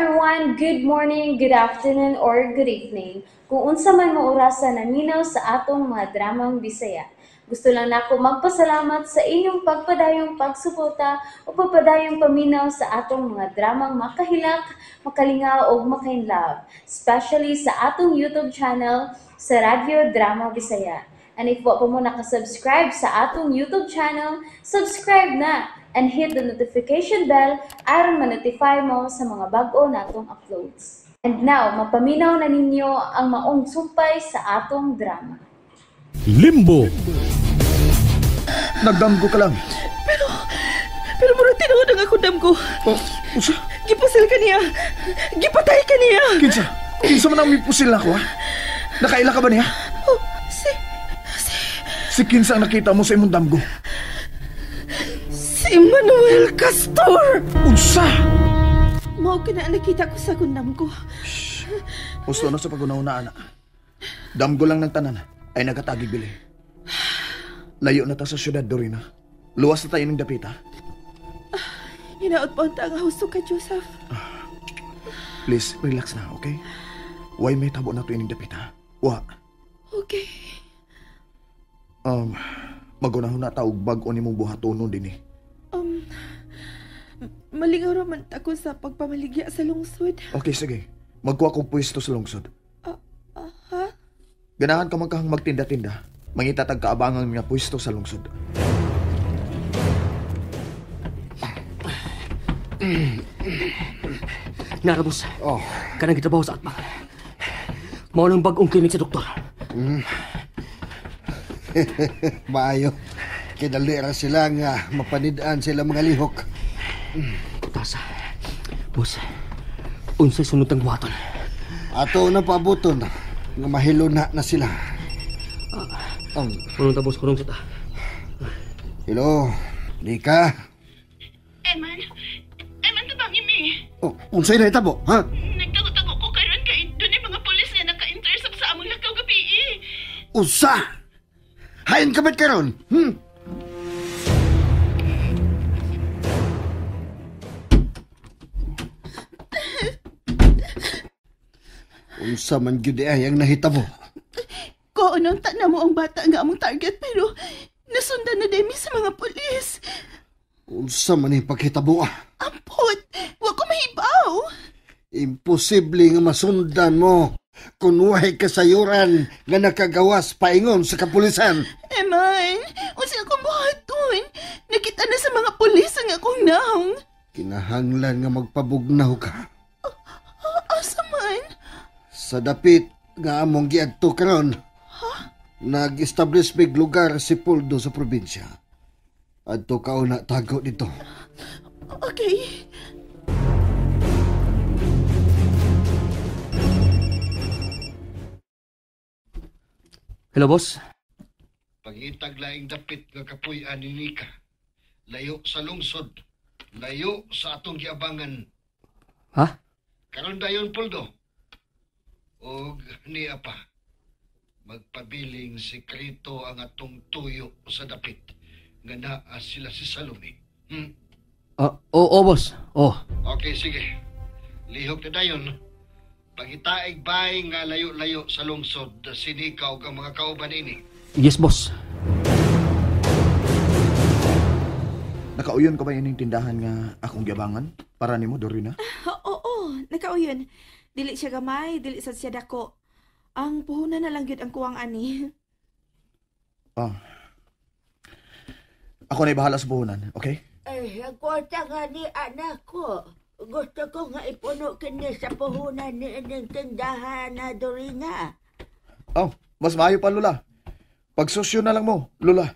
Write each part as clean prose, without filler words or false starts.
everyone! Good morning, good afternoon, or good evening. Kung unsa man mo orasa naminaw sa atong mga dramang Bisaya. Gusto lang nako magpasalamat sa inyong pagpadayong pagsuporta o pagpadayong paminaw sa atong mga dramang makahilak, makalingaw o makainlove, especially sa atong YouTube channel sa Radyo Drama Bisaya. And if wa pa mo nakasubscribe sa atong YouTube channel, subscribe na and hit the notification bell aron ma-notify mo sa mga bag-o natong uploads. And now, mapaminaw na ninyo ang maong sumpay sa atong drama. Limbo. Nagdamgo ka lang. Pero murag tinuod ang akong damgo. Oh, usa? Gipusil ka niya. Gipatay ka niya. Kinsa? Kinsa man ang mipusil nako, ha? Nakaila ka ba niya? Oh, si Si kinsa ang nakita mo sa imong damgo? Si Manuel Castor. Unsa? Mao ka na nakita ko sa akong damgo. Husto na sa pagunaw na, anak. Damgo lang ng tanan ay nagatagig bili. Layo na ta sa syudad, Dorina. Luwas na tayo ng dapita. Hinaot pa unta nga husto ka, Joseph. Please, relax na, okay? Why may tabo na to ining dapita? Wa. Okay. Magunahon na ta og bag-o nimong buhatonon dinhi. Malingaw ra man ta ko sa pagpamaligya sa lungsod. Okay, sige. Magkuha kog pwesto sa lungsod. Ha? Ganahan ka man kahang magtinda-tinda. Mangita tag kaabangan nga pwesto sa lungsod. Nara, boss. Oh. Kanang gitrabaho sa atbang. Mao nang bag-ong klinik sa doktor. Maayo. Kidali ra sila nga mapanid-an sila mga lihok. Tasa. Boss, unsay sunod ang buhaton? Ato na paabuton nga mahiluna na sila. Kunong ta, boss, kunong sa ta. Hello, Nika. Eman, Eman, tabangin mi. Oh, unsay na itabo, ha? Nagtago-tago ko karon kay dunay mga pulis nga naka-intercept sa among lakaw gabi. Unsa? Hain ka ba't karon? Hmm? Unsa man gyud ay ang nahitabo? Ko unang na mo ang bata nga among target pero nasundan na demi sa mga pulis. Unsa man ang paghitabo, ah? Ampot, wa ko mahibaw. Imposible nga masundan mo kung wahay kasayuran nga nakagawas paingon sa kapulisan. Eman, unsa akong buhaton? Nakita na sa mga pulis ang akong naong. Kinahanglan nga magpabugnaw ka. Asa man? Sa dapit nga among giadto karon. Nag-establish big lugar si Poldo sa probinsya. Adto ka una tago dito. Okay. Hello, boss. Pangitag laing dapit nga kapuy-an ni Nika. Layo sa lungsod. Layo sa atong giabangan. Ha? Karon dayon, Poldo. Og niya pa. Magpabiling sekreto ang atong tuyo sa dapit. Nga naa sila si Salome. Hmm? Oo, boss. Oh. Okay, sige. Lihok na dayon. Pangitaig bay nga layo-layo sa lungsod, sinikaw ang mga kauban ini. Yes, boss. Nakauyon ka ba ining tindahan nga akong giabangan? Para nimo, Dorina? Oo, nakauyon. Dili siya gamay, dili sad siya dako. Ang puhunan na lang gyud ang kuwang ani. Oh. Ako na bahala sa puhunan, okay? Ay, ang kwarta nga ni anak ko. Gusto ko nga ipuno kini sa puhunan ni ining tindahan na Dorina. Oh, mas maayo pa, Lula. Pagsusyo na lang mo, Lula.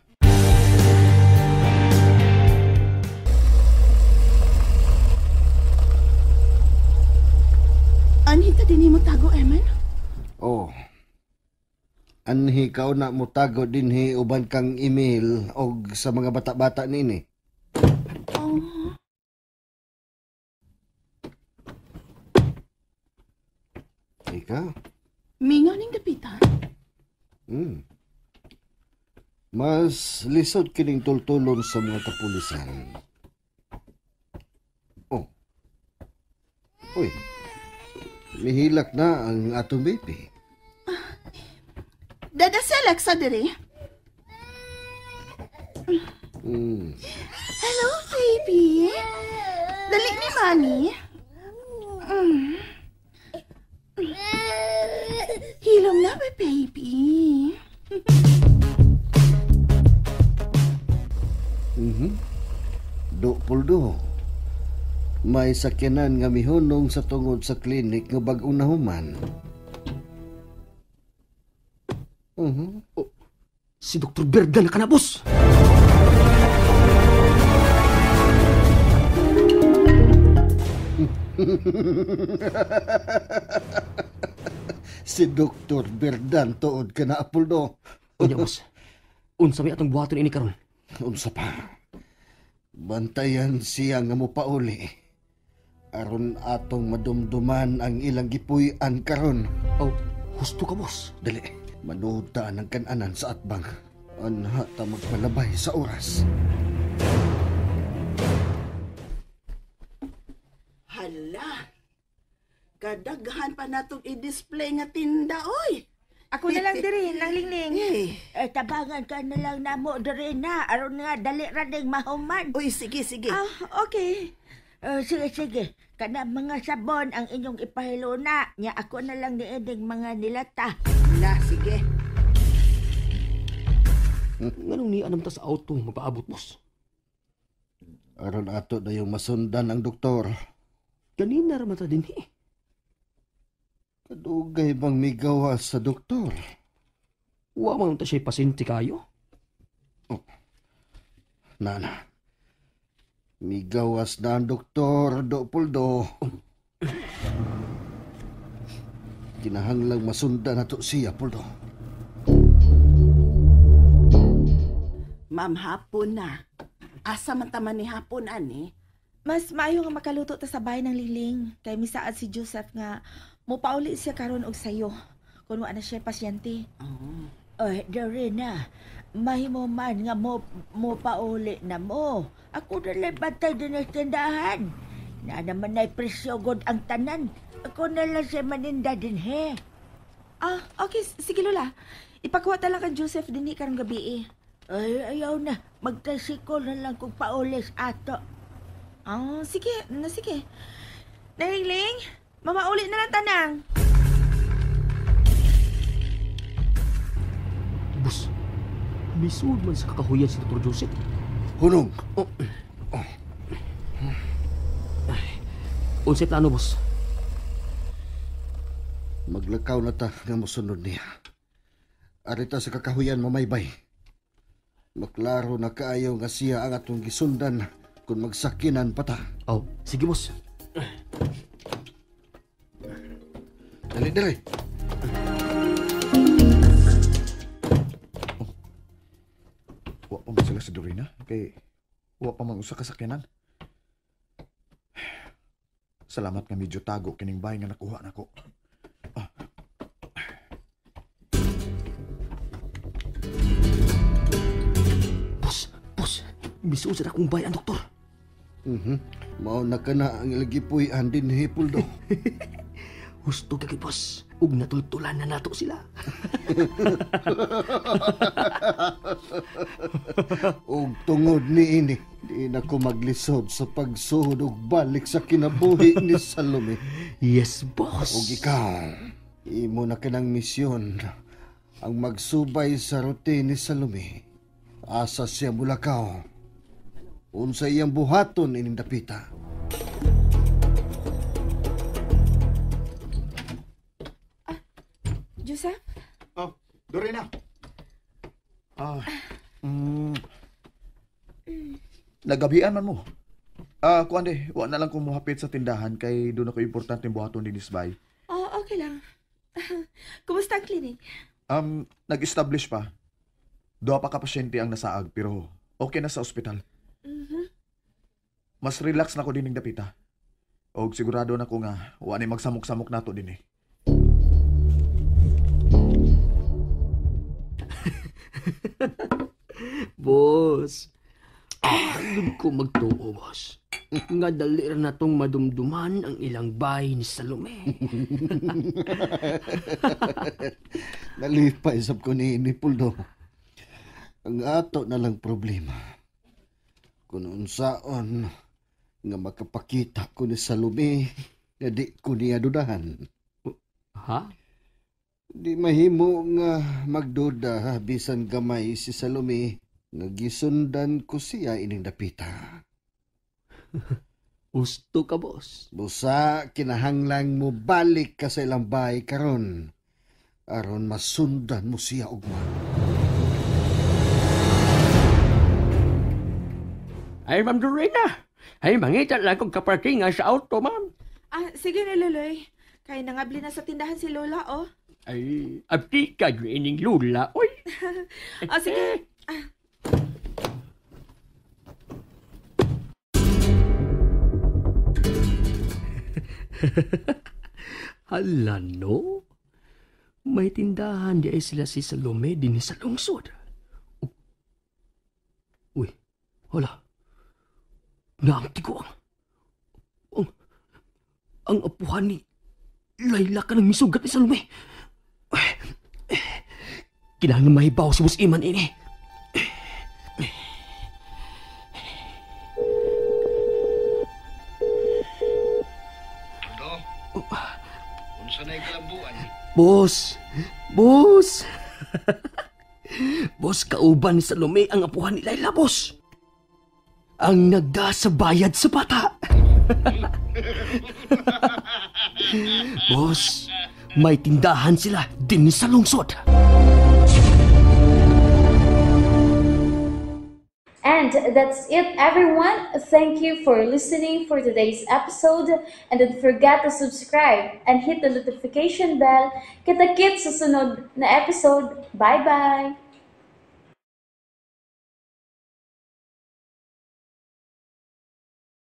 Anhita din mo tago, Eman? Oh. Anhi ka na mo tago dinhi uban kang email og sa mga bata-bata niini. Oh. Ikaw? Mingaw ning dapita. Hmm. Mas lisod kining tultulon sa mga kapulisan. Oh. Uy. Mihilak na ang atong baby. Dada si Alexa diri. Hello, baby. Dali ni Mami. Hilom na ba, baby? Do, Poldo. May sakyanan nga mihunong sa tungod sa klinik nga bag-o na human. Oh, si Dr. Berdan na ka na, boss. Si Dr. Berdan tuod ka na, Apoldo. Unya, boss. Unsa may atong buhaton ini karon? Unsa pa? Bantayan siya nga mopauli. Aron atong madumduman ang ilang gipuy-an karon. Oh, husto ka, boss. Dali, manuod ta ng kananan sa atbang. Anha ta magpalabay sa oras. Hala, kadaghan pa natong i-display nga tinda, oy. Ako na lang diri, nang lingling. Eh, tabangan ka na lang namo diri na, aron nga dali ra ding mahuman. Uy, sige, sige. Ah, okay. Sige, sige. Kana mga sabon ang inyong ipahiluna. Nya ako na lang niining mga nilata. Na, sige. Nganong ni anam ta sa auto magpaabot, boss? Aron ato na yung masundan ang doktor. Kanina ra man ta dinhi. Kadugay bang migawa sa doktor? Wa man ta siya pasyente kayo. Oh. Nana. Migawas na ang doktor, Do Poldo. Kinahanglang masundan nato siya, Poldo. Ma'am, hapon na. Asa man taman ni hapon, ani? Mas maayo nga makaluto ta sa bahay ng liling. Kay misaad si Joseph nga mupauli siya karon og sayo. Kun wa na siya pasyente. Oh. Ay, Dorina, mahimo man nga mo pauli na mo. Ako na lang bantay din sa tindahan. Na naman ay presyo god ang tanan. Ako na lang siya maninda din, he. Ah, okay. Sige, Lola. Ipakuha ta lang kang Joseph din karong gabi, eh. Ay, ayaw na. Magtasikol na lang kung paulis ato. Ah, sige. Na, sige. Nalingling, mamauli na lang tanang. Boss, misud man sa kakahuyan si Dr. Joseph. Hunong. Oh. Oh. Ay, unsay plano, boss? Maglakaw na ta nga mosunod niya. Arita sa kakahuyan mamaybay. Maklaro na kaayo nga siya ang atong gisundan kung magsakinan pa ta. Oh, sige, boss. Dali, dali. Oh. Wa pa man sila sa Dorina? Kay wa pa man usa ka sakyanan. Salamat nga medyo tago kining bahay nga nakuha nako. Ah. Boss, boss, misuod sa akong bahay ang doktor. Mao na ka na ang ilagipuy-an din, Hipuldo. Husto ka, boss. Ug natultulan na nato sila. Ug tungod ni ini, di na ko maglisod sa pagsuhod ug balik sa kinabuhi ni Salome. Yes, boss. Ug ikaw, imo na kanang misyon ang magsubay sa routine ni Salome. Asa siya mulakaw. Unsa iyang buhaton ining dapita. Ah, Joseph? Oh, Dorina. Ah. Nagabian man mo. Ah, kuan de, wa na lang ko mohapit sa tindahan kay doon ako importante buhaton din bay. Oh, okay lang. Kumusta ang clinic? Nag-establish pa. Duha pa ka pasyente ang nasaag pero okay na sa ospital. Mas relax na ko din ng dapita. Og sigurado na ko nga wa ni magsamok-samok nato din eh. Boss, ayun ko magtuo, boss. Nga dali ra natong madumduman ang ilang bay ni Salome. Nalipay sab ko ni Poldo. Ang ato na lang problema. Kung unsaon nga makapakita ko ni Salome nga di ko niya dudahan. Ha? Di mahimo nga magduda bisan gamay si Salome nga gisundan ko siya ining dapita. Gusto ka, boss. Busa, kinahanglang mo balik ka sa ilang bahay karon aron masundan mo siya ugma. Ay, Ma'am Dorina. Ay, mangita lang kong kaparkingan sa auto, ma'am. Ah, sige na, Luloy. Kaya nangabli na sa tindahan si Lola, oh. Ay, abdi ka ining Lola, oy. Ah, sige. Ah. Hala, no? May tindahan di ay sila si Salome din sa lungsod. Uy, hala. Naangti ko ang apuhan ni Layla ka ng misugat ni Salome. Kailangan mahibaw si Boss Iman ini. Poldo? Unsa na'y kalambuan? Boss! Boss! Boss, kauban ni Salome ang apuhan ni Layla, boss. Ang nagda sa bayad sa bata. Boss, may tindahan sila din sa lungsod. And that's it, everyone. Thank you for listening for today's episode. And don't forget to subscribe and hit the notification bell. Kita-kits sa sunod na episode. Bye-bye!